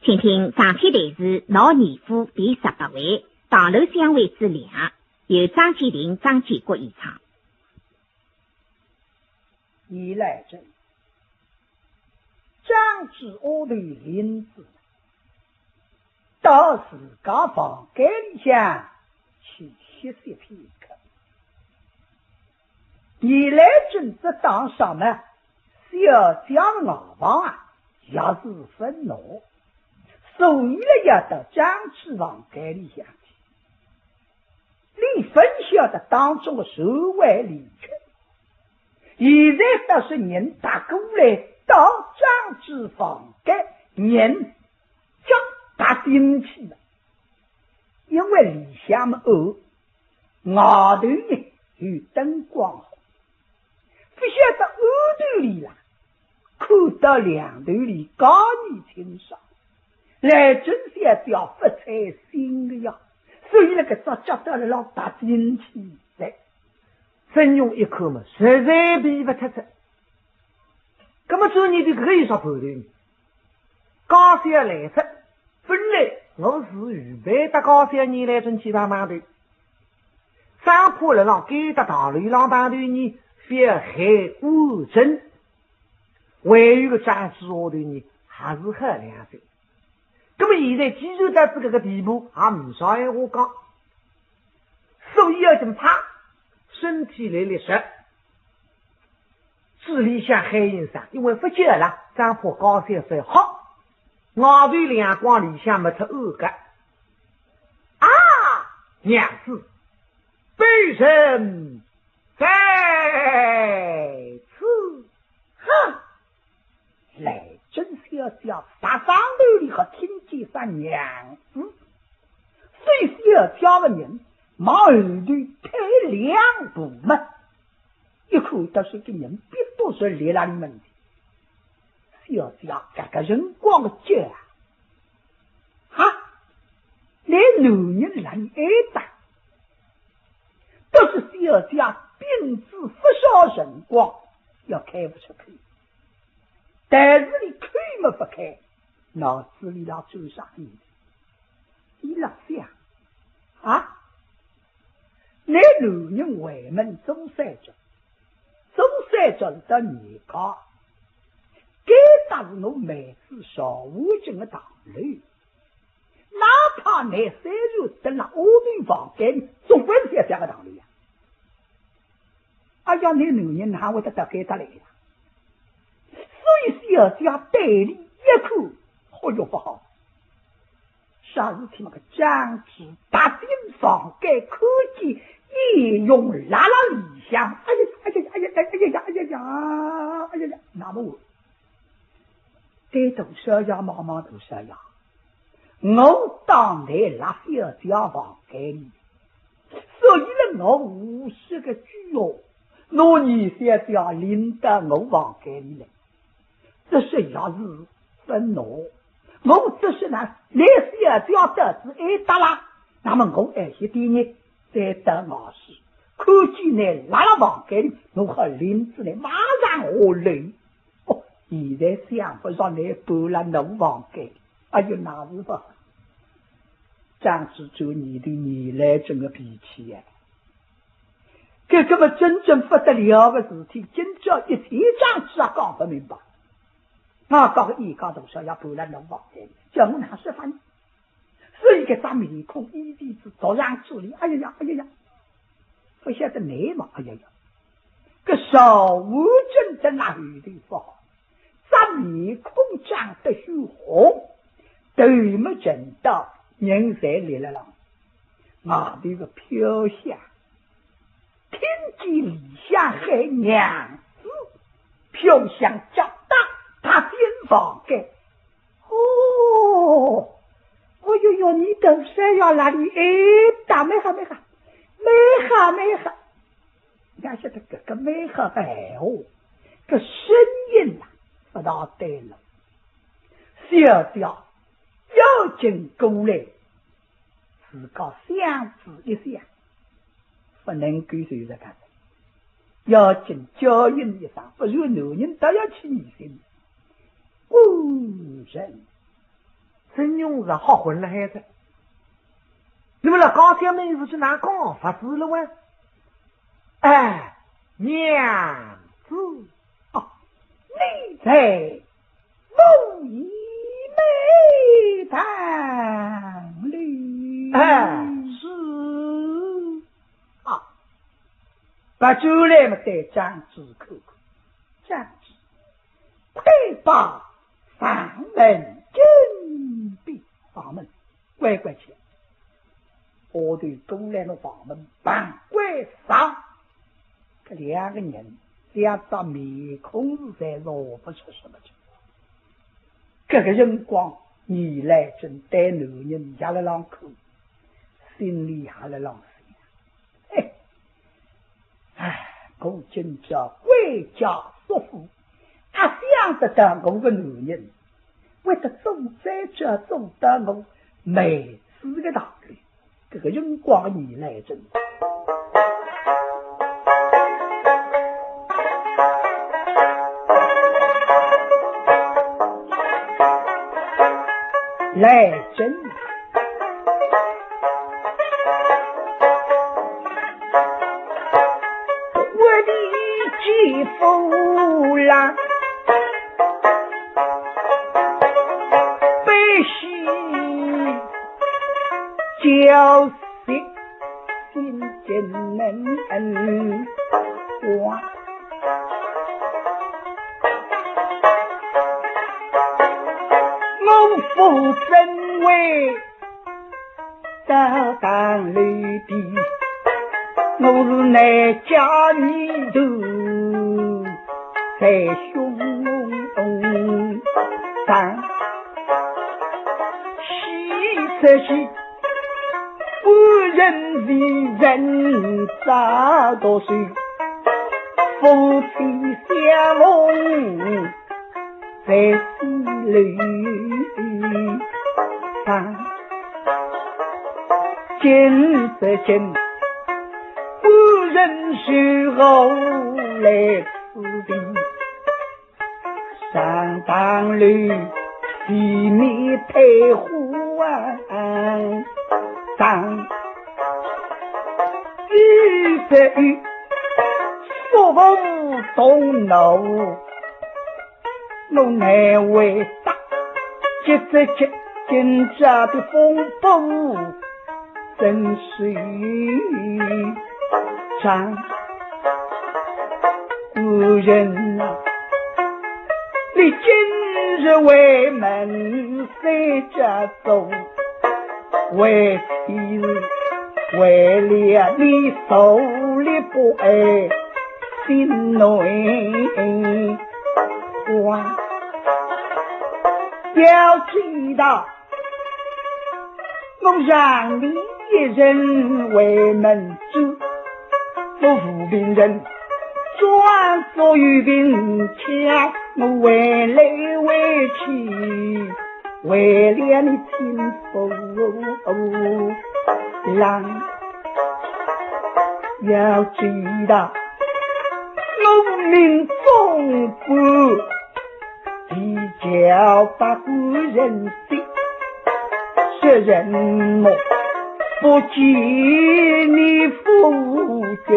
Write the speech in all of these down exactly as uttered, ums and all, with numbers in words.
请听长篇弹词《闹严府》第十八回，唐楼相会之两，由张鉴庭、张鉴国演唱。严兰贞，张志丫头林子，到自家房间里向去歇息片刻。 严兰贞这当上呢，小姐的外房啊，也是分闹，所以呢，要到张志房间里向去。俚勿晓得当中的船会离开，现在倒是人踏过来，到张志房间，人脚踏进去了，因为里向么暗， 外头呢有灯光好，勿晓得暗头里啦，看到亮头里介清爽。兰贞小姐勿睬心个呀，所以那个只脚踏辣浪踏进去哉。曾荣一看嘛，实在避勿脱哉。葛么转念头搿个有啥办头呢？家小来哉，本来我是预备搭家小严兰贞去上班的， 生怕辣浪该搭大楼浪碰头呢，覅害官尊。还有个张志丫头呢，还是好良心。葛么现在既然到仔搿个地步，也呒啥闲话讲，所以要紧啪，身体来立直， 嘴里向喊一声，因为勿叫了，生怕家小勿好。外头亮光里向没脱暗个。啊，娘子，卑人在此。哈，兰贞小姐啥上头里好听见声娘子，所以小姐个人往后头退两步嘛。 一看到是个人逼到是立辣里面的，小姐搿个辰光个急啊！哈，拿男人来挨打，倒是小姐屏仔勿少辰光也开勿出口，但是俚开么勿开，脑子里向转啥念头？俚辣想啊， 拿男人回门做三脚，做三脚是到严家，该搭是我妹子赵婉贞个堂楼，哪怕拿三脚蹲辣丫头房间，总归是要讲个堂楼呀。哎呀，拿男人哪会得到该搭来呀？所以小姐对俚一看，哦哟，勿好， 啥事体嘛？搿张志踏进房间，看见严荣辣辣里向，哎呀，哎呀，哎呀，哎呀，哎呀，哎呀，哎呀呀，那么我，对大少爷望望大少爷，我当然辣小姐房间里，所以呢，我无视个句哦，拿严小姐领到我房间里来。 这是要是分我，我这是呢，拿小姐得子挨打啦，那么我挨歇点呢，再到外势，看见你辣辣房间里，我好领子呢，马上下来。哦，现在想勿着你搬辣侬房间，哎哟，那是勿好。张志转念头，严兰贞个脾气呀， 搿个么真正勿得了个事体，今朝一天张志也讲勿明白。我讲个严家大少爷搬辣侬房间，叫我哪说法呢？所以搿张面孔一直是朝上嘴里，哎呀呀，哎呀呀，勿晓得难嘛，哎呀呀。搿赵婉贞在那后头勿好，张面孔涨得血红，头么沉到，人侪立辣浪，外头个飘香。 听见里向喊娘子，飘香脚踏踏进房间。哦，哦哟哟，你等下要哪里？哎，打蛮好蛮好，蛮好蛮好。哪晓得搿个蛮好个闲话，搿声音呐，勿大对了。小姐要紧过来， 自家想仔一想，勿能够随便讲，要紧叫应一声，勿然男人倒要起疑心。官人，曾荣是好混了海哉。那么了，刚才么事体哪讲法子了喂？哎，娘子啊，你在无意妹堂里。哎，是啊。把酒来么对张子口口，张子，快把上门紧闭。上门，乖乖去。丫头过来么房门，梆关上。搿两个人，两张面孔是侪认勿出什么情况。搿个辰光，严兰贞对男人也辣浪看，心里也辣浪想。 哎，哎，我今朝回家说书，阿想得到我个男人会得做这做到我妹子个道理。搿个辰光，严兰贞，兰贞， 我的姐夫啦，百姓叫心惊能哇。我父怎会 到堂里边，我是难家里头在胸上，喜则喜，夫人为人早读书，夫妻相逢 在此楼上，今则今，夫人随后来此地，上堂楼，地面退火啊，上，一则一，说不动怒。 我难回答，急则急，今朝的风波真是长。夫人啊，你今日为门三家走， 为妻是为了你受了不爱心内话。要知道，我让你一人为门主，我无病人，装作有病腔，我为来为去， 为了你亲夫郎，要知道，我命中不比较把夫人的，说什么不见你夫君，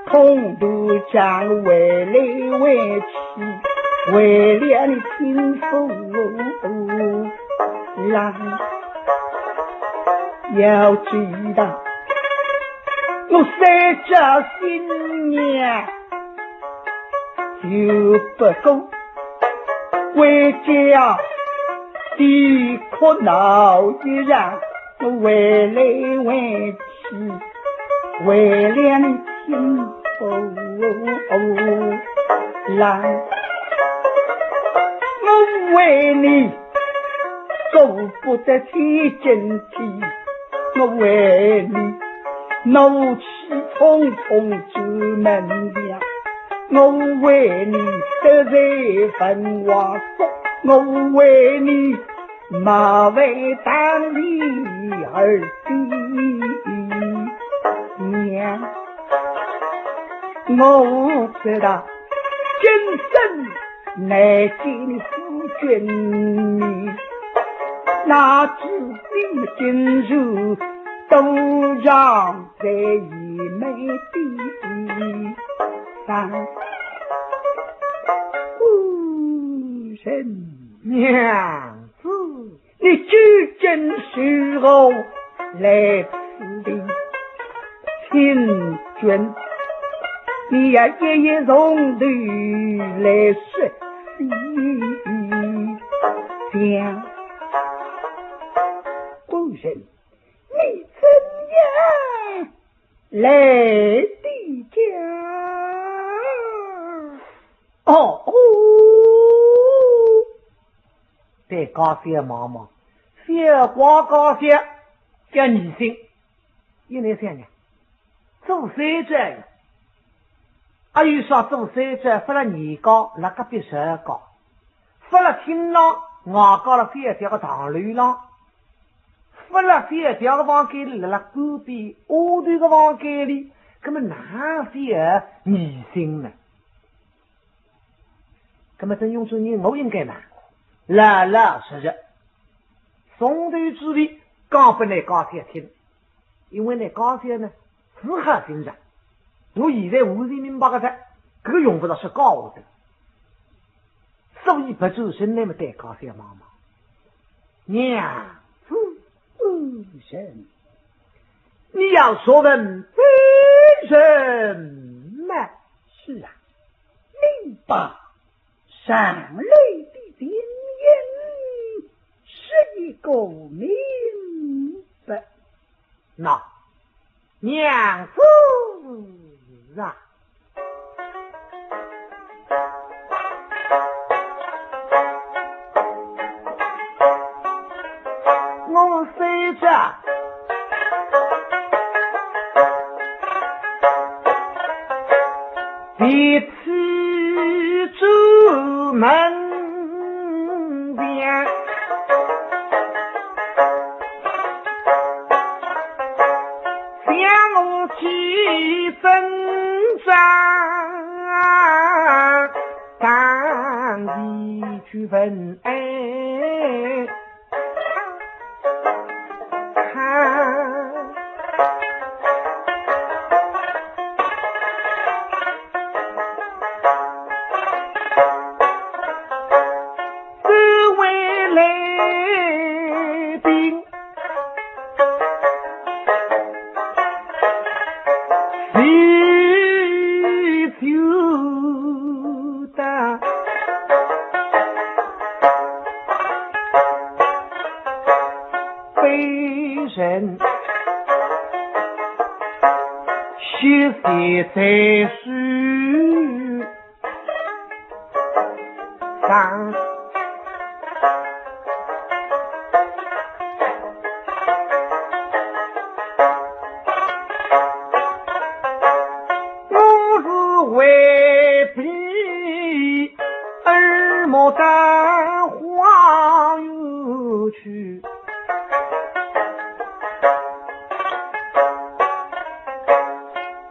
同度将为来为去，为了你亲夫郎。要知道，我三朝新娘又不过，回家的苦恼一样，为来为去， 为了你亲夫郎，我为你做不得千金妻，我为你怒气冲冲走门墙，我为你得罪文华叔，我为你 冒犯当地二爹娘。我知道今生难见夫君面，那知你今日都要在姨妹的上。夫人，娘子，你究竟是何来此地？请君，你要一一从头来说。 讲，夫人，你怎样来的家？哦，哦，对家小望望，小花家小叫疑心，因为想呀，做三者呀， 阿有啥做三者，勿辣严家，辣隔壁陈家，勿辣厅堂，外加辣小小个堂楼浪，勿辣小小个房间里，辣辣隔壁下头个房间里，搿么哪叫疑心呢？搿么曾荣做人，我应该呢，老老实实，从头至尾讲拨㑚家小听，因为㑚家小呢， 是好心人。我现在完全明白个哉，搿个用勿着说假话的。所以勿做声，那么对家小望望。娘子，夫人，你要说问夫人吗？是啊，你把上来的情形说一个明白。 那，娘子啊，我随着 第七出门前，想我去挣扎，当你去问爱。 这位来宾，谁就 被人写在手上。 我是为避耳目到花园去，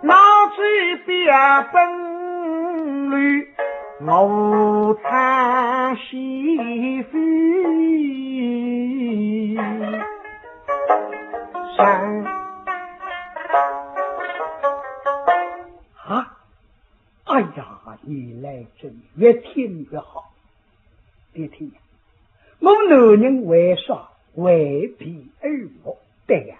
拿起笔本来我唱西风。 上。啊，哎呀，你来真越听越好。你听呀，我男人为啥为避耳目？对呀，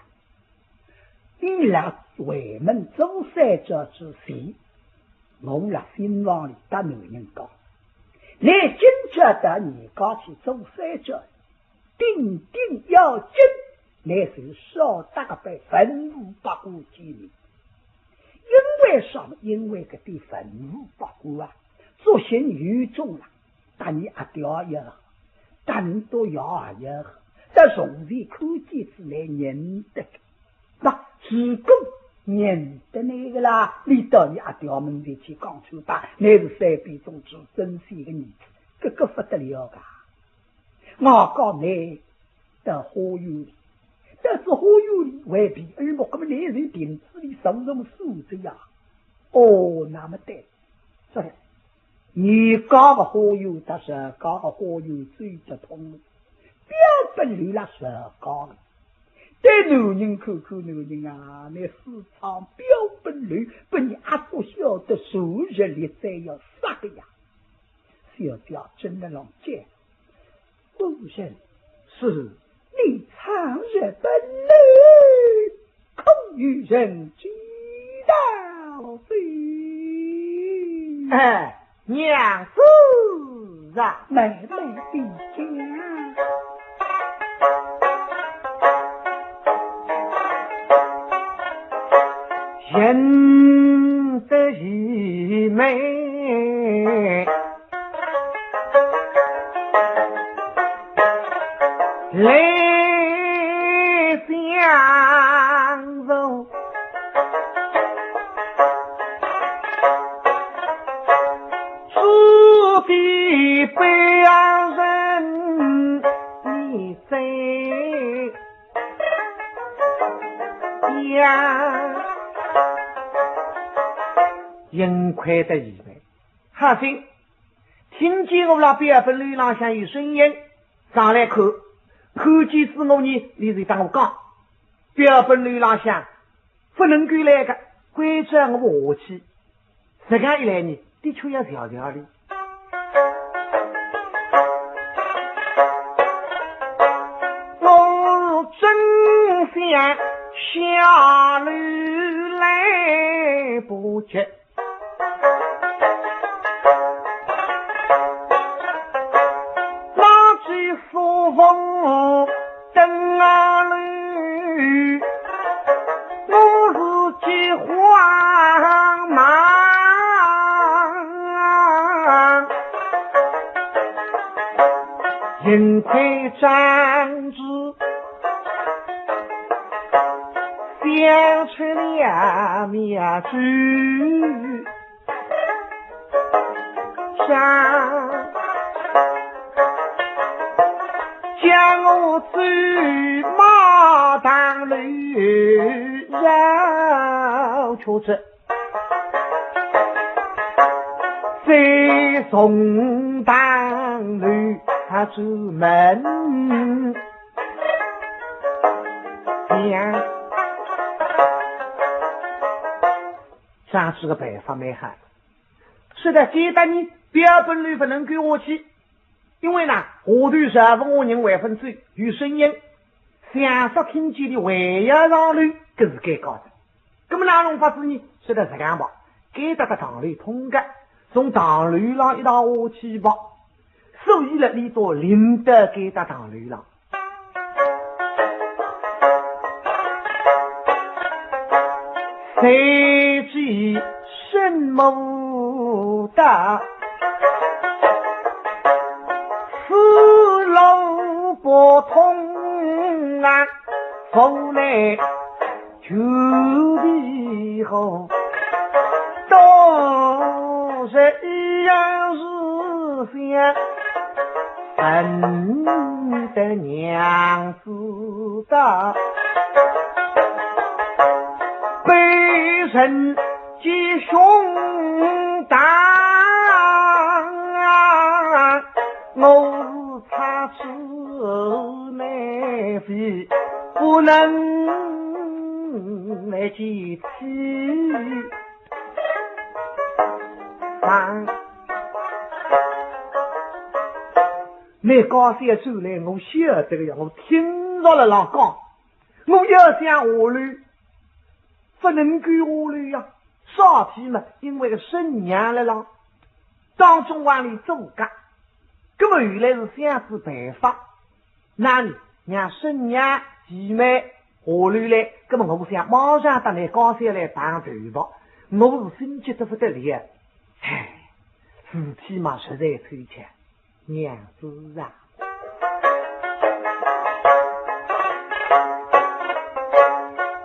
你辣为门做三者之前，我辣新房里搭男人讲，你今朝到人家去做三者， 顶顶要紧，乃是少搭个班文武百官见面。因为啥么？因为搿点文武百官啊，作兴有终了，搭你阿爹也好，搭你大爷也好，搭从前看见仔来认得个。那如果认得那个啦，你到你阿爹门前去讲出吧，乃是三边总制曾铣个儿子，搿个勿得了个。 我讲你到花园里，但是花园里为避耳目，搿么你是亭子里上上么守着呀？哦，那么对，说人家个花园搭自家个花园最得通，表本楼啦，上讲了。对男人看看男人啊，那私闯表本楼，拨伲阿叔晓得，坐实力再要杀个呀。小姐真的浪叫，夫人，是，你闯入本楼，可有人知道否？哎， 娘子啊，慢慢地讲。认得一面来相送。 朱棣被人你怎样？幸亏得已来，哈，听见我拉表本楼浪向有声音，上来看，看见是我呢，你就搭我讲，表本楼浪向 勿能够来个，关照我下去。实梗一来呢，的确要调调哩。我正想下楼来不及， 拿起书房登二楼，我是急慌忙，幸亏张志想出了妙计。 想，叫我走马堂楼绕圈子，再从堂楼出门。想，张志个办法蛮好。 是的，记得呢，表本楼勿能够下去，因为呢，下头啥勿下人还勿走，有声音，想说听见的还要上楼，搿是尴尬的。葛么哪弄法子呢？是的，实梗吧，该搭搭堂楼通个，从堂楼浪一道下去吧。所以了，俚笃领得该搭堂楼浪。 谁知身母大，死路不通啊，无奈 求的好，都是一样是想，恨得娘子大，被人揭胸打，我是插翅难飞。 不能来见妻。啊，倷家小转来，我晓得个呀，我听着了啦讲，我要想下楼，不能够下楼呀，啥体嘛，因为个生娘了啦。 当中往里做个。葛么后来是想仔办法，那呢，让生娘、弟妹下楼来，葛么我想马上搭倷家小来碰头吧，我是心急得不得了。唉，事体嘛实在凑巧，娘子啊。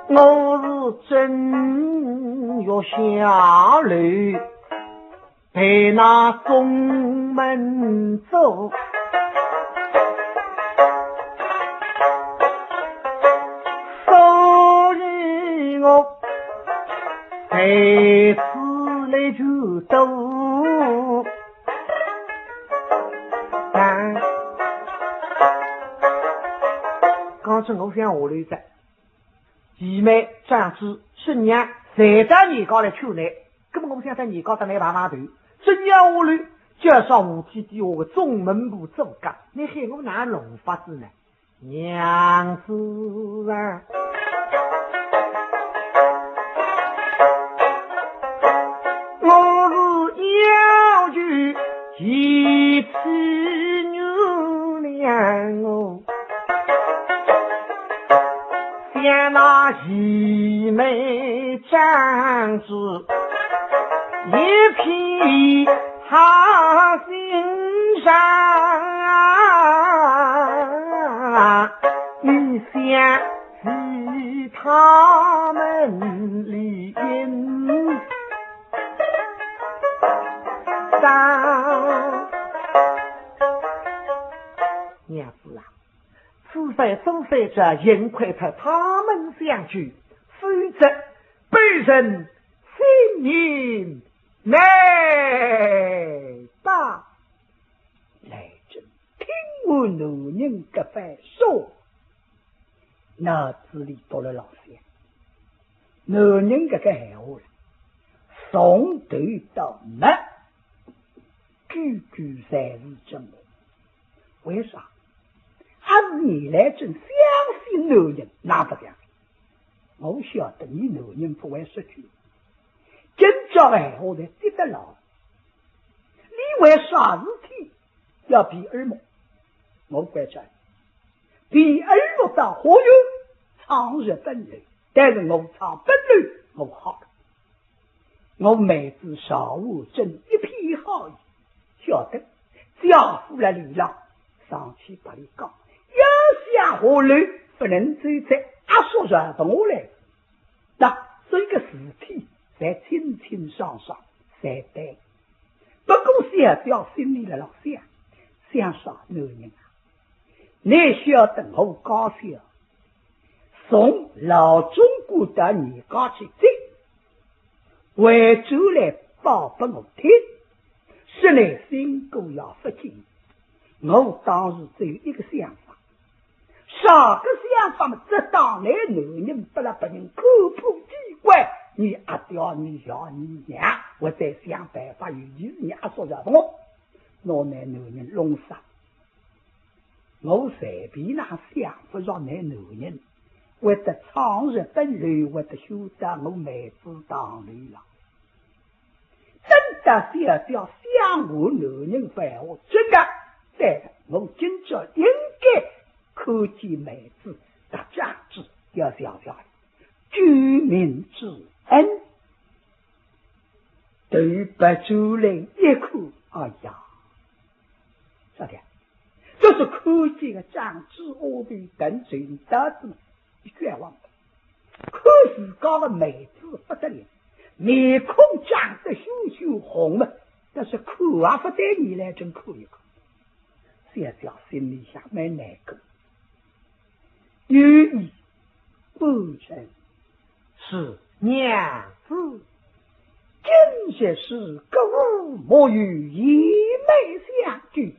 我是正欲下楼，被那中门阻，所以我在此来求躲。当初我想下楼哉，姨妈、长子、婶娘，侪到娘家来求难，搿么我想到娘家搭来碰碰头，真要下楼，叫上下天底下个众门徒阻隔，倷喊我哪弄法子呢？娘子啊，我是要求前妻原谅我。 想那姨妹长子一片好心肠，你想替他们理应当。娘子啊， 此番总算着幸亏得他们相救，否则卑人性命难保。来者听完男人搿番说，脑子里多了老想，男人搿个闲话了，从头到尾，句句侪是真话。 为啥？阿是严兰贞相信男人，哪勿相信？我晓得伊男人勿会说鬼话，今朝闲话侪接得牢。伊为啥事体要避二目？我关照伊，避二目到花园，藏入本楼，但是我藏本楼，我吓个。 我妹子赵婉贞一片好意，晓得姐夫辣里浪，上去搭伊讲，要想下楼，勿能走哉，阿叔传同我来。那所以搿事体侪清清爽爽，侪对。不过小姐心里辣辣想，想啥男人啊， 倷晓得我家小，从老总管到严家去接，回转来报拨我听，说倷新姑爷勿见。我当时只有一个想法，啥个想法嘛？只当倷男人拨勒别人看破机关，倷阿爹、倷爷、倷娘，我再想办法，尤其是倷阿叔爷，我拿倷男人弄杀。 我随便哪想勿着倷男人会得闯入本楼，会得休得我妹子当头了。等到小姐想我男人犯我，真个，对了，我今朝应该看见妹子搭长子，要谢谢救命之恩。头别转来一看，哎呀，啥个？ 就是看见个长子丫头等走到仔，伊绝望了。看自家个妹子勿得了，面孔涨得血血红么，但是看也勿对，伊来真看一看。小姐心里向蛮难过。有意 不成。是娘子。今日是姑母与姨妹相救，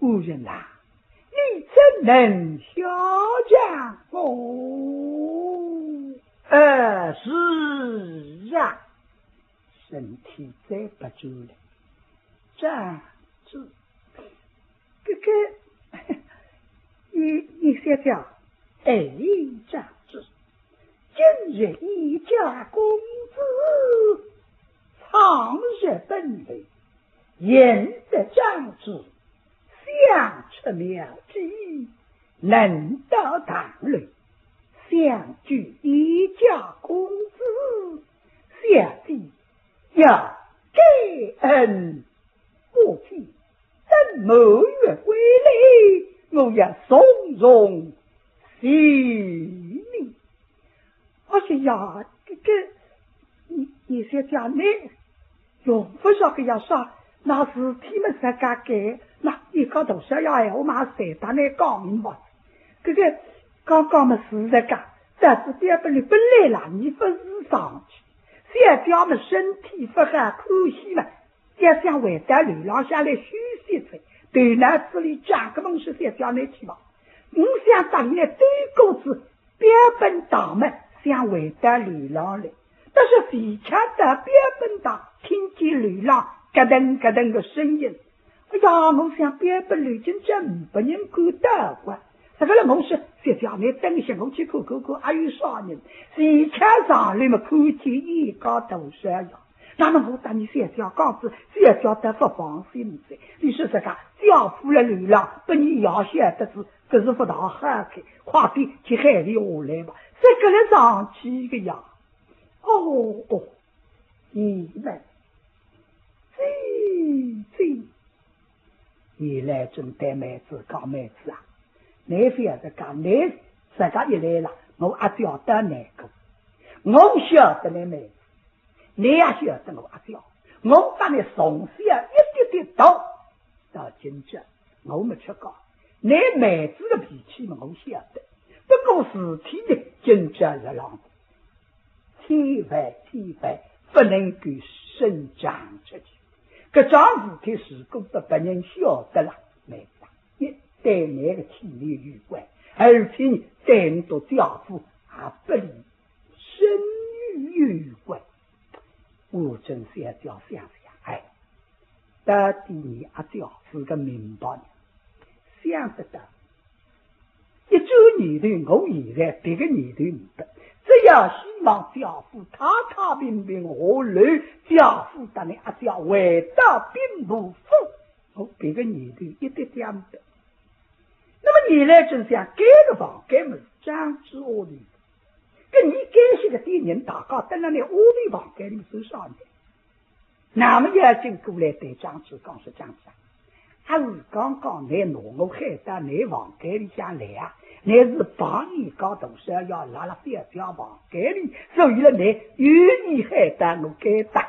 夫人呐，你怎能休想我？呃，是啊。身体再不转了，这，这，这个，你，你想想，哎，这，这，今日一家公子闯入本楼，引得长子想出妙计，能到堂楼，想救一家公子，小姐要感恩不尽。等满月归来，我要重重谢你。哎呀，这个，你，你想想呢，用不着个呀啥，那事体么实梗个，那一个大少爷闲话嘛，侪搭倷讲明白。这个，刚刚么是实梗，但是第二本来本来啦，你不是上去，小姐么身体不好，可惜嘛， 要想回到楼浪向来休息一歇，头脑子里转个梦是想叫倷去吧。我想搭俚来对过仔，标本堂么想回到楼浪来，但是恰巧到标本堂，听见楼浪咯噔咯噔个声音。哎呀，我想标本楼今朝呒不人管到个，实梗了我说，小姐，倷等一歇，我去看看看还有啥人。恰巧上楼么看见一家大小呀。那么我搭倷小姐讲仔，小姐倒勿放心哉。俚说实梗，姐夫勒楼浪，拨倷爷晓得仔，搿是勿大好个，快点去喊俚下来吧。实梗了上去个呀。哦，哦，你们，姐姐，严兰贞对妹子讲，妹子啊，倷覅实梗，倷实梗一来了，我阿姐倒难过。我晓得倷妹子，倷也晓得我阿姐，我搭倷从小一点点大，到今朝我没吃过。倷妹子个脾气嘛，我晓得，不过事体呢，今朝是浪，千万千万不能够声张出去。搿桩事体如果拨别人晓得了，妹子啊，一对倷个体面有关，而且呢，对倷姐夫也不利。声誉有关。我真是要想想，哎，到底倷阿姐是个明白人，想得到。一转念头，我现在别个念头呒不，只要希望姐夫太太平平下来，姐夫搭倷阿姐回到兵部府，我别个念头一点点呒不。那么严兰贞想，搿个房间么是张志屋里，搿倷该歇个点人大家蹲辣倷屋里房间里算啥呢？那么要紧过来对张志讲说，张志啊，阿是刚刚倷拿我喊到倷房间里向来啊？倷是碰见大少爷辣辣小姐房间里，所以了倷有意喊到我该搭。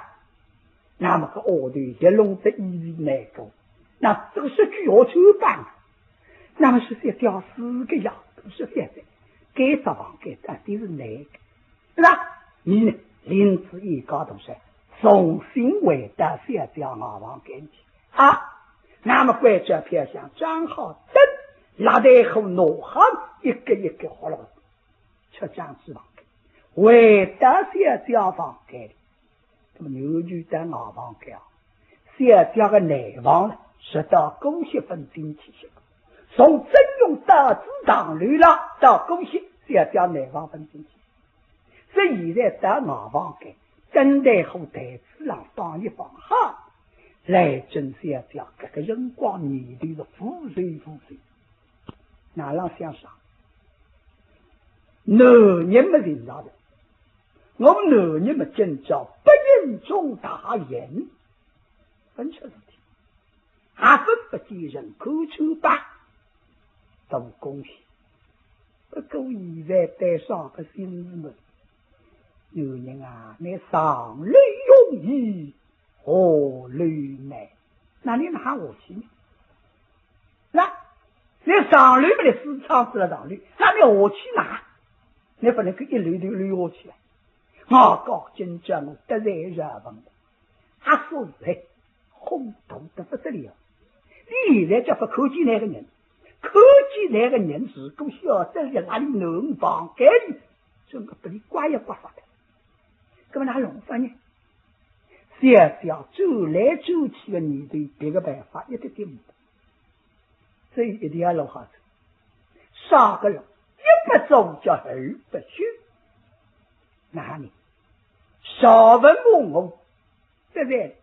那么搿丫头一弄得一时难过，那这个说句话怎么办啊？那么是小姐是个呀，是小姐，该只房间到底是倷个，是吧？你呢，领仔一家大小重新回到小姐外房间去啊。那么关照飘香，装好灯，蜡台火拿好，一个一个好了，出张志房间，回到小姐房间里。那么男人到外房间啊，小姐个内房呢，直到姑息勿进去歇。从曾荣到仔上楼了，到姑息，小姐内房勿进去。所以现在到外房间，灯台火台子浪放一放好，兰贞小姐搿个辰光念头是浮浮浮浮。哪能想啥？男人么寻着哉，我男人么今朝不幸中大刑，勿出事体，还勿见人看穿吧，大恭喜。不过现在对啥个心思么？男人啊，倷上楼容易，下楼难。那倷哪下去呢？那倷上楼么倷私闯仔了上楼，那倷下去哪？倷勿能够一楼就溜下去啊。我讲今朝我得罪赵文华，阿叔哎，昏头得不得了。你现在叫勿看见那个人，看见那个人如果晓得辣辣倷男人房间里，真个拨伊刮一刮发的。那么哪弄法呢？小姐转来转去个念头，别个办法一点点呒不。只有一条路好走，啥个路？一不做叫二不休。哪能？赵文华我得罪，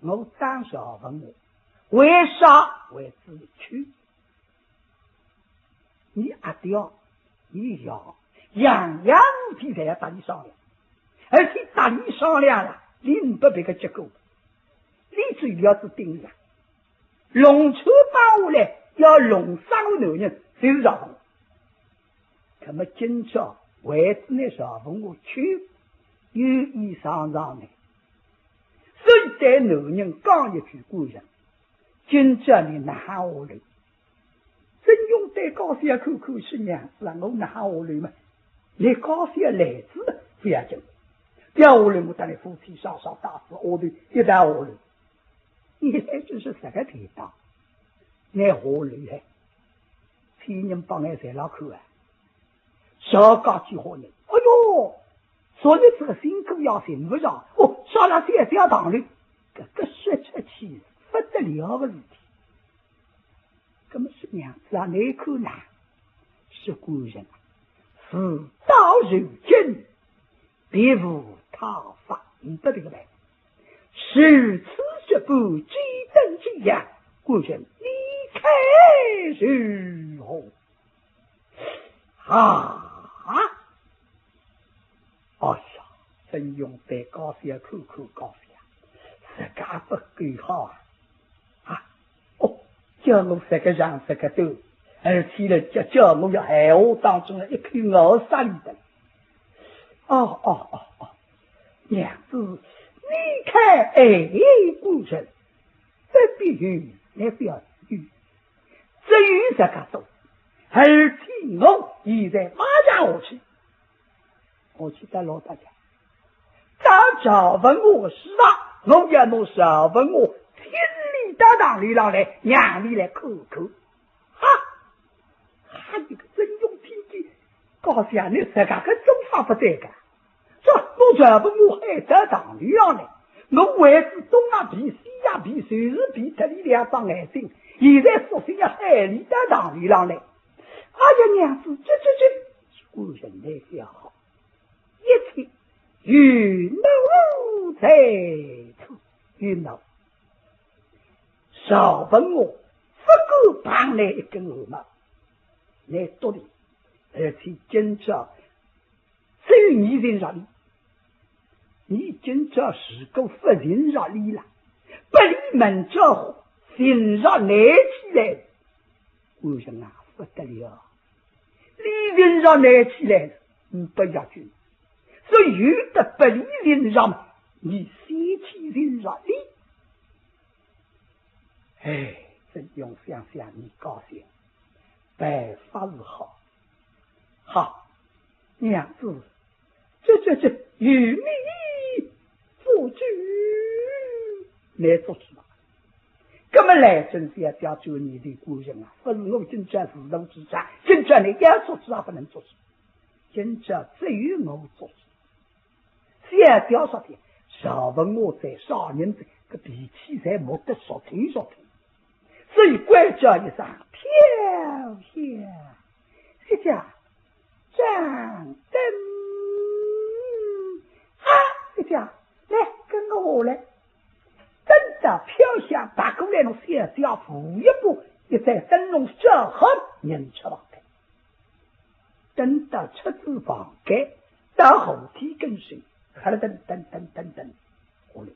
我打赵文华，为啥？为仔倷。倷阿爹，倷爷，样样事体侪要搭倷商量，而且搭倷商量了，倷呒不别个结果，倷嘴里要是顶了，弄穿帮下来，要弄伤我男人，就是赵文华。那么今朝为仔倷赵文华去，有意上上呢，所以对男人讲一句官人，今朝倷哪下下来？曾荣对家小看看，是娘子啊，我哪下下来嘛？倷家小来仔勿要紧，覅下来我搭倷夫妻双双带仔丫头一道下来。倷来就是实梗地道，倷下来嘿，店里人帮俺侪来看啊，啥介几好人？哎哟，昨日这个新姑爷寻勿着，哦，啥了三家堂里，搿个说出去勿得了个事体。搿么是娘子啊，你看呐，是官人啊，事到如今，别无他法，呒不别个办法。如此说，不知等怎样，官人你看如何？啊！哎呀，曾荣对家小看看家小，实梗勿够好啊！啊，哦，叫我实梗长实梗短，而且呢，叫叫我要闲话当中呢，一口咬杀俚个。哦哦哦哦，娘子，你看，哎，官人，不必有，你不要有，只有实梗多，而且我现在马上下去，下去到老大家，到赵文华个书房，我要拿赵文华请俚到堂里浪来，让俚来看看。哈，哈，搿个曾荣听见，家小，你实梗个做法勿对个。说，我赵文华喊到堂里浪来，我为仔东也避西也避，就是避脱俚两只眼睛，现在索性要喊俚到堂里浪来。哎呀，娘子，这这这，官人来也好，一切有我在此，有我。赵文华勿敢碰倷一根汗毛，倷笃里，而且今朝只有倷寻着俚，倷今朝如果勿寻着俚了，拨俚明朝寻着倷起来，官人啊，勿得了。俚寻着倷起来，呒不要紧，所以有得拨俚寻着，倷先去寻着俚。哎，曾荣想想，倷家小，办法是好。好，娘子，这这这，由你做主，倷做主吧。搿么来，曾荣想想，倷个官人啊，勿是我今朝是奴之长，今朝倷要做主也勿能做主，今朝只有我做主。 小姐说的，赵文华在啥人哉，搿脾气侪没得说头说头。所以关照一声，飘香，小姐，掌灯。啊，小姐，来，跟我下来。等到飘香踏过来，拿小姐扶一把，一盏灯笼照好，人出房间。 等到出仔房间，到后厅跟首，哈啦噔噔噔噔噔，下来。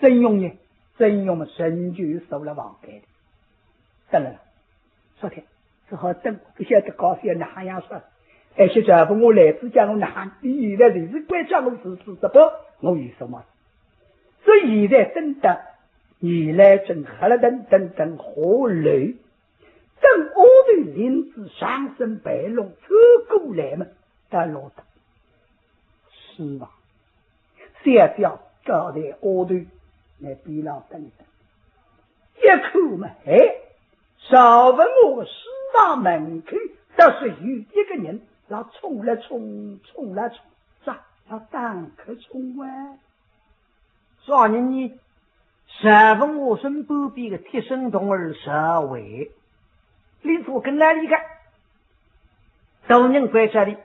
曾荣呢？曾荣嘛，仍旧坐辣房间里。等了，昨天只好等，勿晓得家小哪哼样说。而且赵文华来仔，叫我哪哼，俚现在就是关照我是是直播，我有数目。所以现在等到严兰贞哈啦噔噔噔下楼， 等丫头领仔上身盘龙走过来么，倒落搭。是吧？小姐交代丫头，辣边浪等一等。一看么，哎，赵文华个书房门口，倒是有一个人辣冲了冲，冲了冲，啥，辣打瞌冲啊。啥人呢？ 赵文华身旁边个贴身童儿赵薇，俚坐跟牢里个，大人关照俚，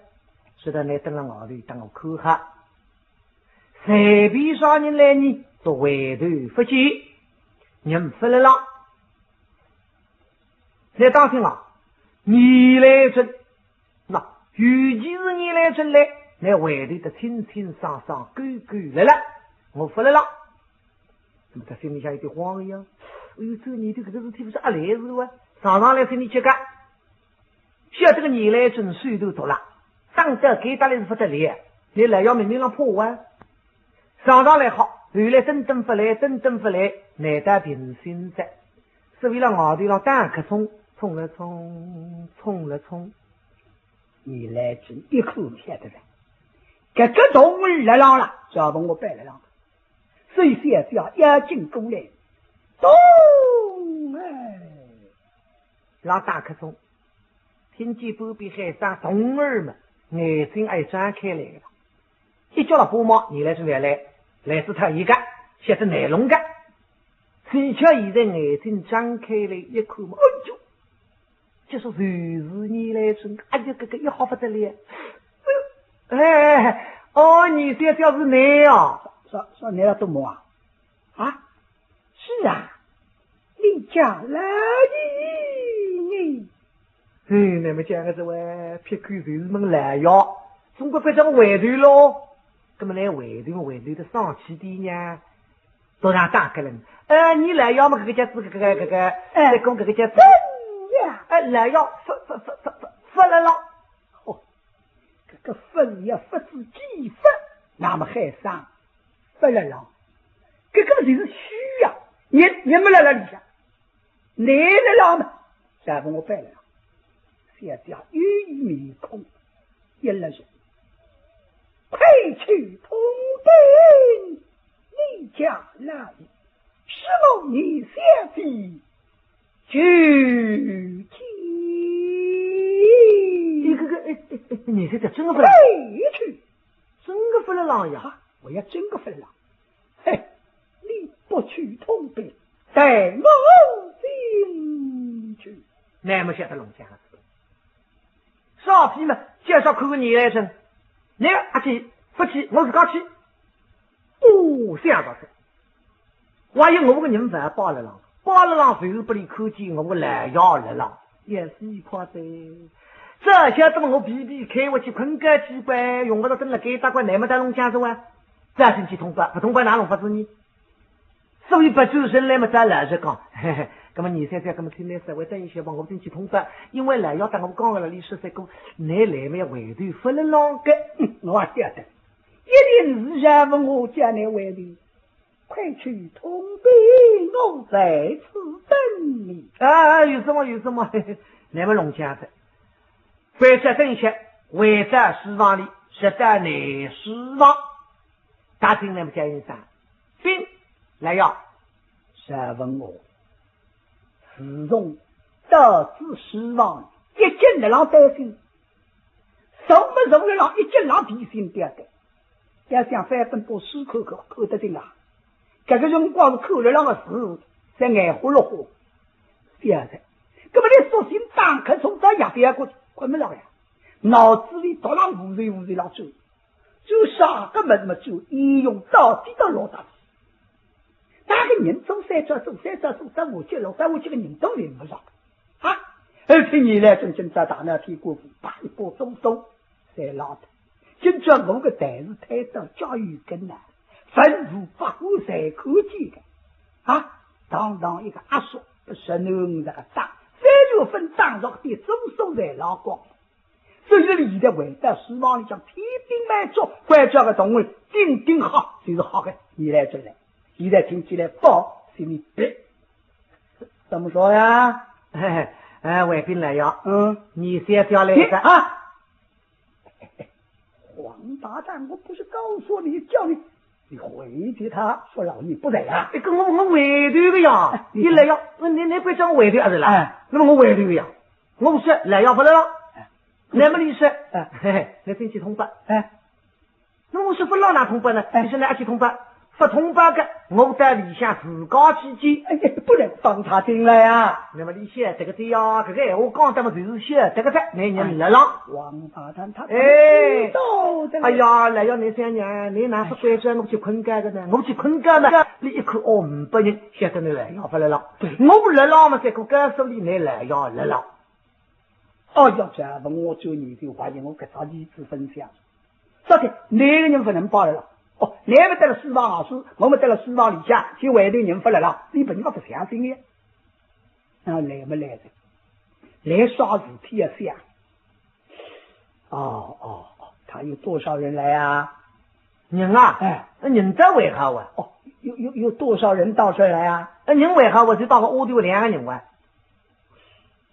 说道倷等辣外头等我看哈。随便啥人来呢，做回头勿见，人勿辣浪。倷当心啊，严兰贞 那，尤其是严兰贞来，倷回头得清清爽爽，干干辣辣，我勿辣浪。那么他心里向有点慌呀，哎哟，这年头搿个事体勿是阿来是哇？常常来寻俚吃个，晓得个严兰贞手段毒辣，打得该搭来是勿得了，倷老爷明明浪怕啊。常常来好，后来真正勿来，真正勿来，难得平心哉。所以辣外头浪打瞌冲，冲了冲，冲了冲。 严兰贞一看晓得了，搿个童儿辣浪了，赵文华板辣浪。所以小姐要紧过来，咚哎，辣打瞌冲。听见半边喊声童儿嘛，眼睛也张开来了。一觉了半毛，你来是来来，来是他一个，晓得难弄个。谁晓现在眼睛张开来一看嘛，哎呦，就是就是你来是，哎呀，这个一好不得了。哎，哦，你这叫是你啊？啥，啥，你要做么啊？啊？是啊，你家老爷呢？哎，那么讲个是喂，撇开就是问老爷，总归不叫回头喽。那么来回头，回头的上去的呢，都让打开了。呃，你老爷嘛，这个叫是这个这个，哎，这个这个叫是，哎呀，哎，老爷，不不不不不，不了了。哦，这个分也不知几分，那么喊声不了了，这个就是虚呀，你你们来了里向。 你来了嘛，再问我白了。小姐有一面孔，一了人，快去通禀你家老爷，是我你小姐去见。你这个，哎，哎，哎，你这个真的不能，快去，真的不能浪呀。啊，我要真的不能浪。 嘿，你不去通禀，待我进去。那么晓得弄僵了。少皮嘛，介绍看个你来人，你阿去不去，我自家去。哦，想到这，万一我个人勿摆了浪，摆了浪随时拨伊看见我个老爷了浪，也是一块的。这下这么我皮皮开，我去困觉去呗，用不着等了该大块，那么大弄僵子哇。 再进去通报，不通报哪弄法子呢？所以不转身来嘛，再老实讲，嘿嘿，那么你现在这么听来稍微等一歇吧，我进去通报，因为老爷搭我讲了，你说这个，你来没有回头，不能浪个。嗯，我晓得，一定是让我叫你回头，快去通禀，我在此等你。啊，有什么有什么，嘿嘿，那么弄僵子。 关照等歇，回到书房里，实在难书房。大厅那么叫一声，禀，来呀。啥问我？自从到此书房，一径辣浪担心，什么什么让一径浪提心吊胆。要想翻本本书看看，看得清啊。这个辰光是看了浪个书，在眼花了花。 晓得。那么你索性打瞌，从早夜里过去，困没着呀，脑子里头浪乌贼乌贼浪转，转啥个么么转，一用到底到老大。那个人走三转，走三转，走到下去，老到下去个人都寻不着。啊，而且你来真正在大闹天官府，把一把东东， 侪拉的。今朝我个台子推到家有根呐，文武百官侪看见的。啊，堂堂一个阿叔，十囡五十个打，三六分打着点总数侪拉光。所以现在回到书房里向，天兵万将，关照个同仁，顶顶好，就是好的，你来这来，现在听起来包，心里别。怎么说呀？嘿嘿，哎，回禀老爷，嗯，你先叫来一个。你啊， 王八蛋，我不是告诉你，叫你，你回绝他，说老爷不在啊。哎，搿我，我回头个呀，哎，你，你来呀，那你，你不叫我回头啊，是啦？哎。那么我回头个呀，我说来呀，不来了。哎。那么你说，哎。嘿嘿，你进去通报。哎。那我说不让他通报呢，哎。你说来阿去通报。 不通报个，我到里向自家去见。哎呀，不能放他进来啊。那么你晓得个呀，搿个闲话讲得么就是晓得个哉，那人来了。哎，王八蛋，他，哎，知道的。哎呀，来呀，你想想，你哪是关照我去困觉个呢？我去困觉嘛，你一看哦，五百人，晓得你来呀，不来了。对。我不来了嘛，这个告诉你，你来呀，来了。 哦哟，这问我做你的话，我搿只例子分享。说的，那个人不能报了啦。哦，那么得了书房老师，我们得了书房里向，去外头人不了啦，你本来不相信的。那来么来的，来啥事体要想？哦，哦，哦，他有多少人来啊？人啊？哎。那人在为何啊？哦，有，有，有多少人到这儿来啊？那人为何我就到个屋里有两个人啊？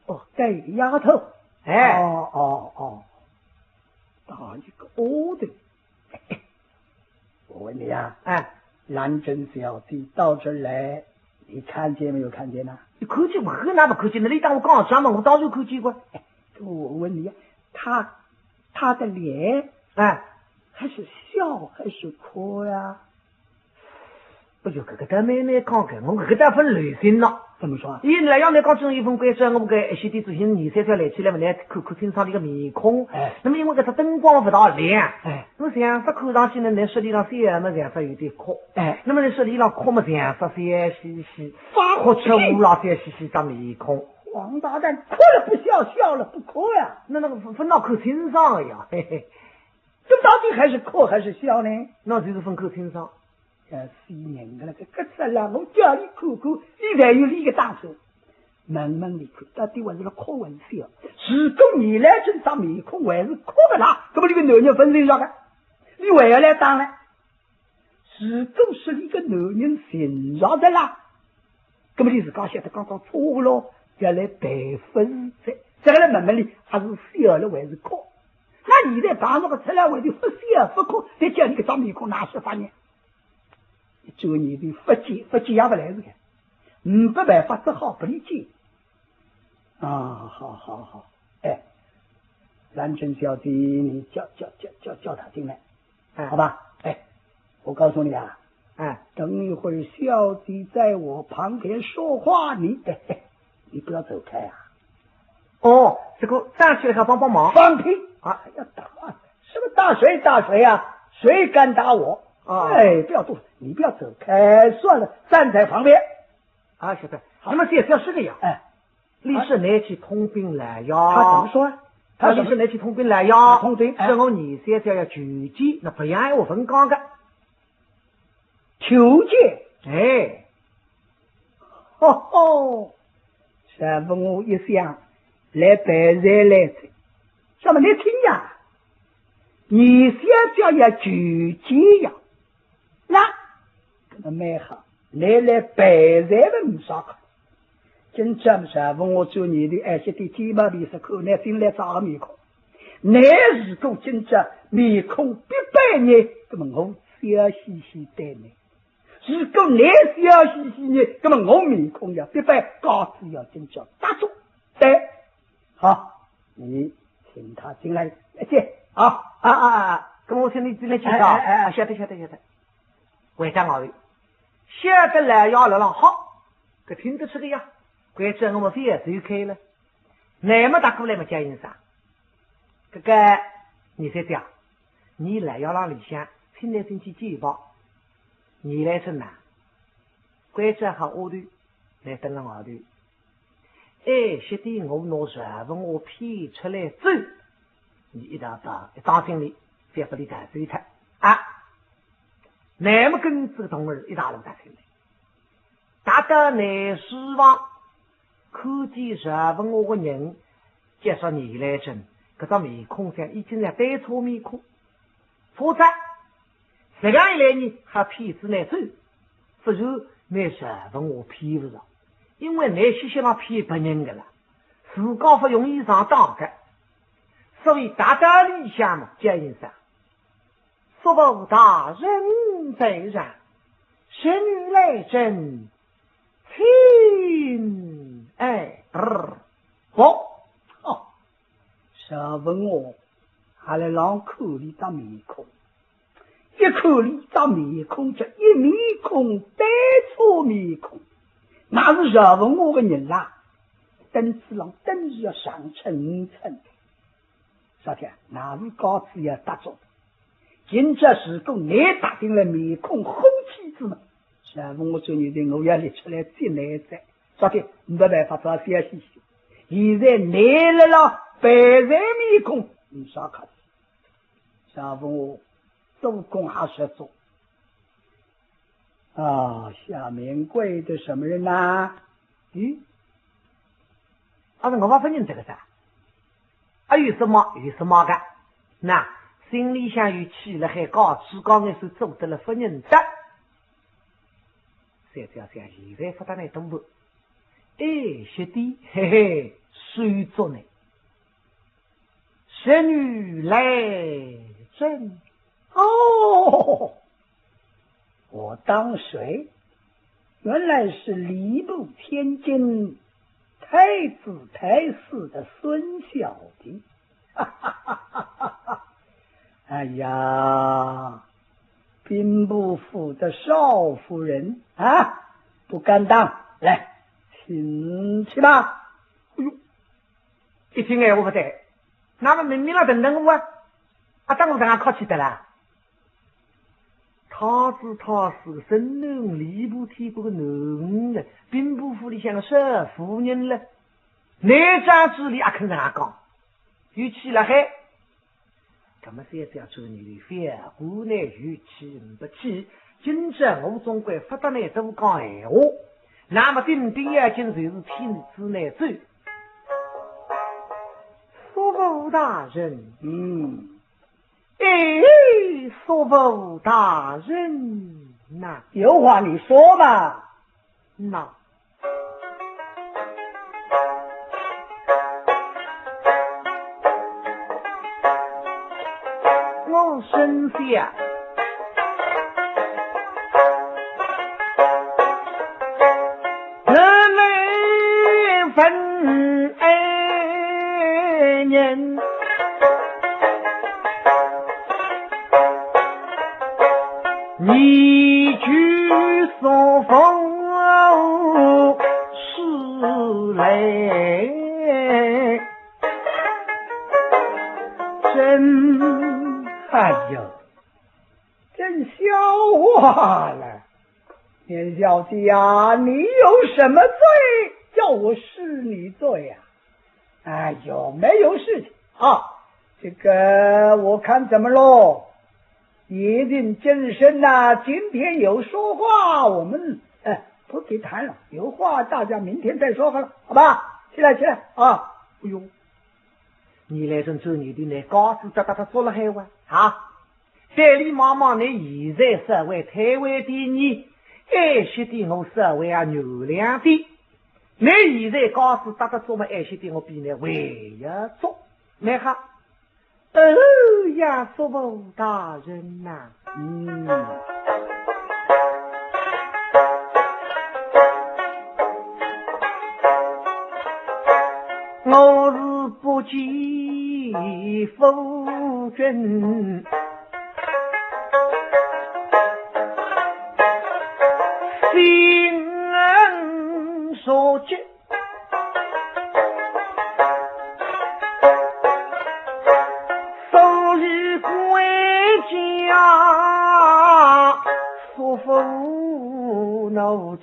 哦，带一个丫头。哎。哦，哦，哦，带一个丫头。我问你啊，哎。兰贞小姐到这儿来，你看见没有？看见呐？你看见我哪不看见？那你当我讲啥嘛？我当然看见过。哎，我问你，他他的脸，哎，还是笑还是哭呀？哎哟，搿个倒蛮难讲个，我搿个倒分流行了。怎么说？伊来要来讲，总有一份关照，我搿一歇点之前，二三天来起来嘛，来看看清爽伊个面孔。哎。那么因为搿只灯光勿大亮，哎。我像煞看上去呢，侬说伊浪笑嘛，像煞有点哭。哎。那么侬说伊浪哭嘛，像煞笑嘻嘻，发哭出乌拉笑嘻嘻只面孔。王八蛋，哭了不笑，笑了不哭呀。那那个分分到看清爽个呀，嘿嘿。这到底还是哭还是笑呢？那就是分看清爽。要死人个了，搿个出来，我叫你看看，你才有理个打算。问问伊看，到底还是辣哭还是笑？如果倪来珍只面孔还是哭个啦，那么搿个男人勿认得个，伊还要来打呢。如果是伊个男人寻着的啦，那么伊自家晓得刚刚错误咯，要来赔勿是哉。再来问问伊，还是笑了还是哭？那现在碰着个出来，还是勿笑勿哭，再叫伊搿张面孔哪说法呢？一转念头，勿见，勿见也勿来事个，没办法，只好拨伊见。啊，好好好，哎，兰贞小姐，你叫叫叫叫叫他进来。 哎。好吧？哎，我告诉你啊，哎。等一会儿小姐在我旁边说话，你，哎，哎，你不要走开啊。哦，这个站起来还帮帮忙。放屁！啊。哎呀，打，什么打谁打谁啊？谁敢打我？啊。哎，不要动，你不要走开，算了，站在旁边。啊，晓得。那么这也是个呀。哎。 伊说侬去通禀老爷。他怎么说啊？他怎么，伊说侬去通禀老爷，通禀，哎。说我倪小姐要求见，那勿像闲话勿讲个。求见？哎。吼吼，赵文华一想，来赔罪来哉。那么侬听呀，倪小姐要求见呀，那，搿么蛮好，侬来赔罪么没啥看。 今朝赵文华转念头，哎，晓得见面面色看，侬进来啥个面孔？侬如果今朝面孔必白呢，那么我笑嘻嘻对侬；如果侬笑嘻嘻呢，那么我面孔要必白，架子要今朝搭足。对，好，你请他进来，来见。好，啊啊啊，那么我请你进来去啊。哎哎哎，晓得晓得晓得。回到外头，晓得老爷来了，好，搿听得出个呀。 关照我们覅走开了。乃末踏过来么叫应声。搿个，倪小姐，倪来要让里向，请侬进去见吧。倪来生呐，关照好丫头，来等了外头。哎，晓得我拿赵文华骗出来走，倪一道到一当心里，覅拨伊带走脱啊。乃末跟仔个童儿一道路踏进来。 踏到内书房，看见赵文华个人，叫啥倪来珍，搿张面孔像已经像单错面孔。否则，实梗一来呢，还骗仔难走，不如拿赵文华骗勿着，因为难歇歇浪骗别人个啦，自家勿容易上当个。所以踏到里向嘛，叫应声。 叔父大人在上，侄女来珍请安。哎，啵，哦，赵文华还辣浪看俚张面孔，一看俚张面孔，这一面孔单错面孔，那是赵文华个人啦，凳子浪等于要上秤秤。 啥体啊？那是架子要搭足。今朝如果侬踏进来面孔红气子嘛，赵文华转念头，我要立出来接侬哉。啥体？没办法，只好笑嘻嘻。现在侬辣浪赔罪面孔，没啥客气。赵文华做功还说足。 啊，下面跪的什么人呐？咦，啊，是我勿认得个啥？啊，有啥么，有啥么个？那，心里向有气了，还高气高，硬是做得了勿认得。小姐想，现在勿搭侬动步。哎，晓得，嘿嘿，手足呢？侄女来珍。哦， 我当谁？原来是吏部千金，太子太师的孙小弟。哎呀，兵部府的少夫人啊，不敢当，来，请起吧。哎呦，一听闲话勿对，那么明明了等等我啊，啊，当我刚刚客气的啦。 太子太师个孙囡儿，吏部天官个囡儿了，兵部府里向个少夫人了，哪张嘴里阿肯这样讲？有气了嘿。那么小姐做你的小官呢，有气不气？今朝我总归勿搭你多讲闲话，那么顶顶要紧就是请你姊妹走。叔父大人，嗯。 哎，叔父大人呐。有话你说嘛。那，我身下人来问爱人，你去说风是来真。哎呦，真笑话了。 年小姐呀，你有什么罪，叫我恕你罪呀？哎呦，没有事情啊，这个我看怎么喽？夜静更深呐，今天有说话，我们，哎，不给谈了，有话大家明天再说好了，好吧？起来，起来啊！哎呦，你来人做你的呢，告诉他，他，他说了还话啊？ 对俚望望，倷现在稍微推扳点呢，矮些点我稍微啊原谅点。倷现在告诉搭搭做么矮些点，我比倷还要做，蛮好。哦呀，叔父大人呐，嗯。 我是不计夫君，心恩所及，所以归家，叔父怒气。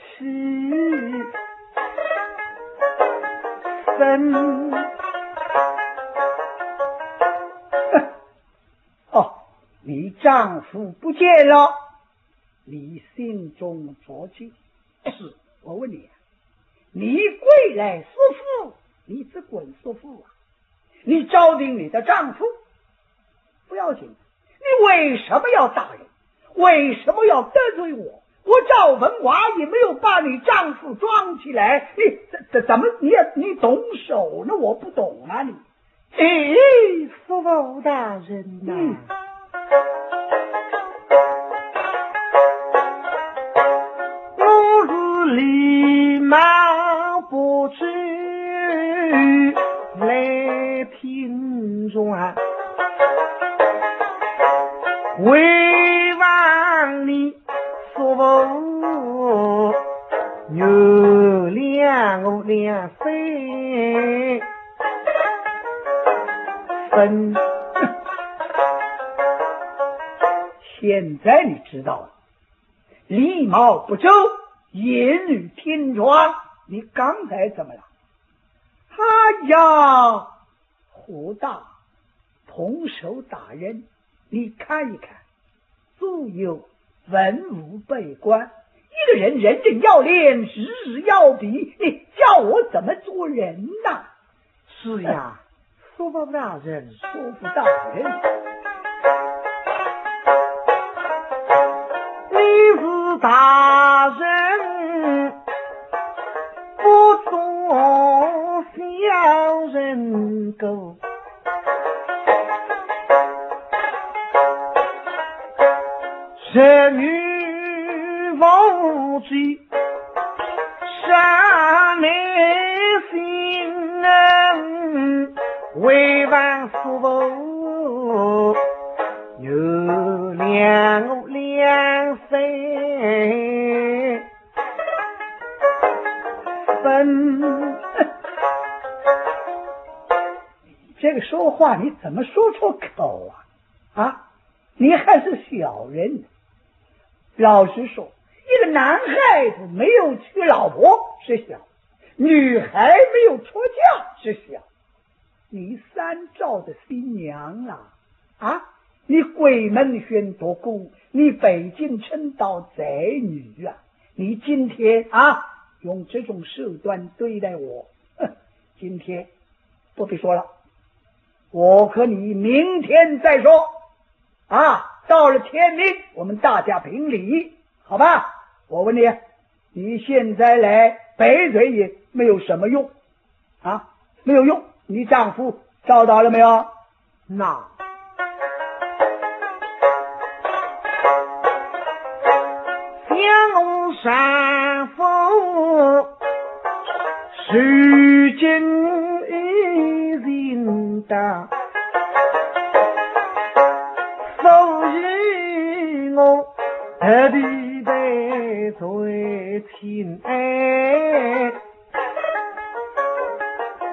哦，你丈夫不见了，你心中着急。是，我问你啊，你归来叔父，你只管叔父啊，你招定你的丈夫，不要紧，你为什么要打人？为什么要得罪我？我赵文华也没有把你丈夫装起来，你怎，怎，怎么，你也，你动手呢？我不懂啊，你。哎，叔父大人呐。嗯。我是礼貌不周，来 听从啊，回望你叔父原谅我两三分。现在你知道了，礼貌不周，言语偏差，你刚才怎么了？哎呀， 火大，动手打人，你看一看，左右文武百官，一个人人人要脸，时时要比，你叫我怎么做人呐？是呀，叔父大人，叔父大人，你是大人，不做小人过。 人与无罪，善内心。为王叔父原谅我两三分。这个说话你怎么说出口啊？啊，你还是小人。老实说，一个男孩子没有娶老婆是小，女孩没有出嫁是小。你三朝的新娘啊，啊，你鬼门关独孤，你北京春到宅女啊，你今天啊，用这种手段对待我，哼，今天不必说了，我和你明天再说。啊，到了天明，我们大家评理，好吧？我问你，你现在来赔罪也没有什么用，啊，没有用。你丈夫找到了没有？那想我丈夫如今已经到，所以我特地的最亲爱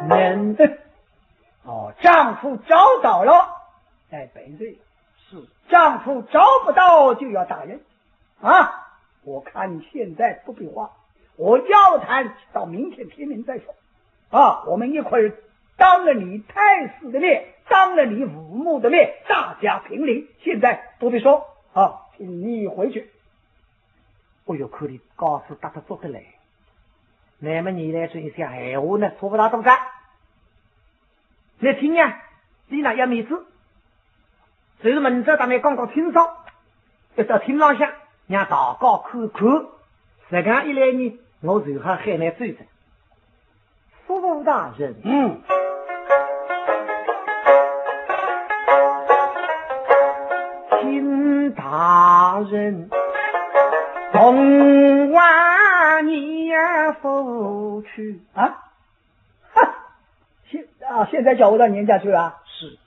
人。哦，丈夫找到了，哎，本罪是丈夫找不到就要打人啊！我看你现在不必慌，我要谈到明天天明再说啊！我们一块儿当了你太师的面，当了你父母的面，大家评理。现在不必说啊，请你回去。哎哟，看俚架子搭得足得来，那么你来说一些闲话呢，说不大多个。 你听呀，俚哪要面子，就是明朝大家讲讲清爽，要到厅浪向，让大家看看，实梗一来呢，我就好喊俚走哉。叔父大人，嗯，请大人同往年府去啊。 哈，现，啊，现在叫我到年家去了？是。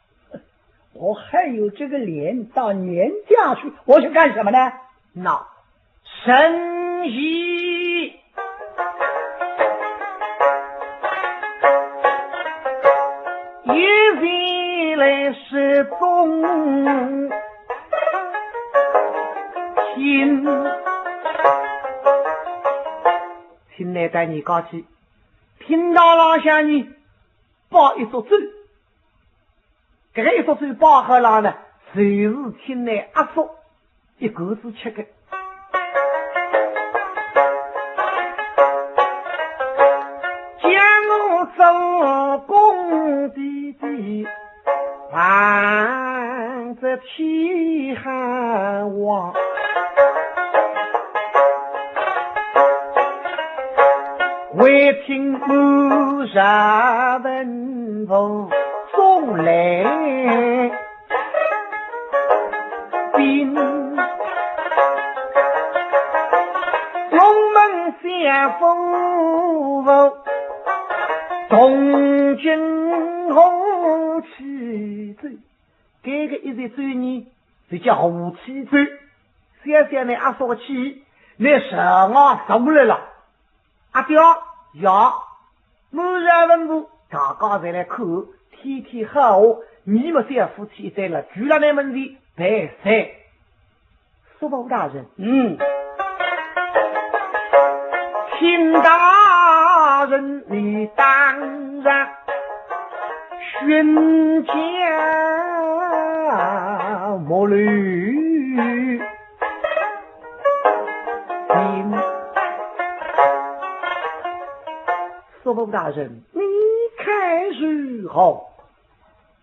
我还有这个脸到年家去？我去干什么呢？那，神医一日来失踪，请，请来到你家去， 厅堂浪向呢，摆一桌酒。搿个一桌酒摆好了呢，就是请来阿叔一个子吃个。叫我做工地的 望着天下望，为听满朝文武送来宾。龙门相府同进和去走。 搿个一日酒呢，就叫和气酒。想想倷阿叔个气，倷实梗受勿了了。阿爹呀，满朝文武，大家侪来看，天天好，你们小夫妻一对了，跪勒倷门前赔罪。 叔父大人，嗯，请大人你当然寻家木楼。叔父大人，你看如何？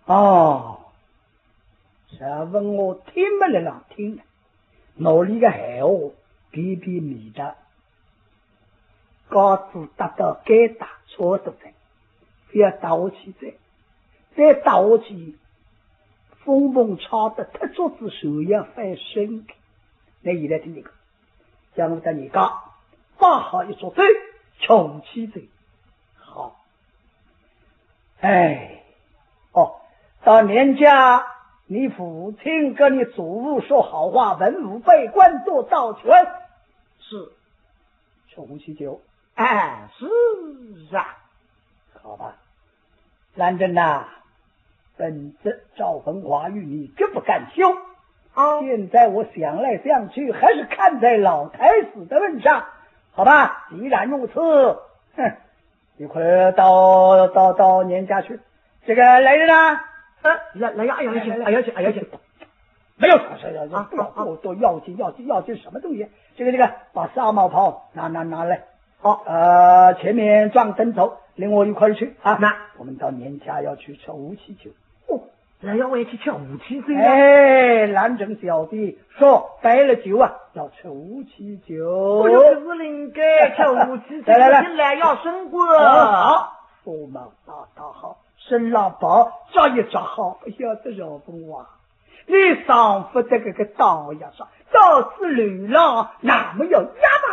哦， 赵文华听么勒浪听，脑里个闲话便便味道，架子搭到该搭差勿多哉，覅搭下去哉，再搭下去，风风吵得脱桌子船要翻身个。倷现在听听看，叫我搭人家摆好一桌酒，穷去哉。好，哎，哦，到年家，你父亲跟你祖父说好话，文武百官都到齐。是，吃五喜酒。哎，是啊。好吧，兰贞呐，本子赵文华与你绝不干休。哦。现在我想来想去，还是看在老太师的份上，好吧？既然如此，哼，一块儿到到到年家去。这个来人呐，啊，来来呀，哎呀去，哎呀去，哎呀去。没有啥事，啊，不要啊啊多多要紧要紧要紧什么东西？这个这个，把纱帽袍拿拿拿来。好。呃，前面撞灯走，领我一块儿去啊。那我们到年家要去吃五喜酒。哦，那要我也去吃五喜酒呀？哎，兰贞小姐说摆了酒啊，要吃五喜酒。我就是应该吃五喜酒，来来来，我进来要升官。哦，好，驸马大大好，身浪袍着一着好，哎呀，这赵文华，你上不得这个当呀，上到此流浪，那么要压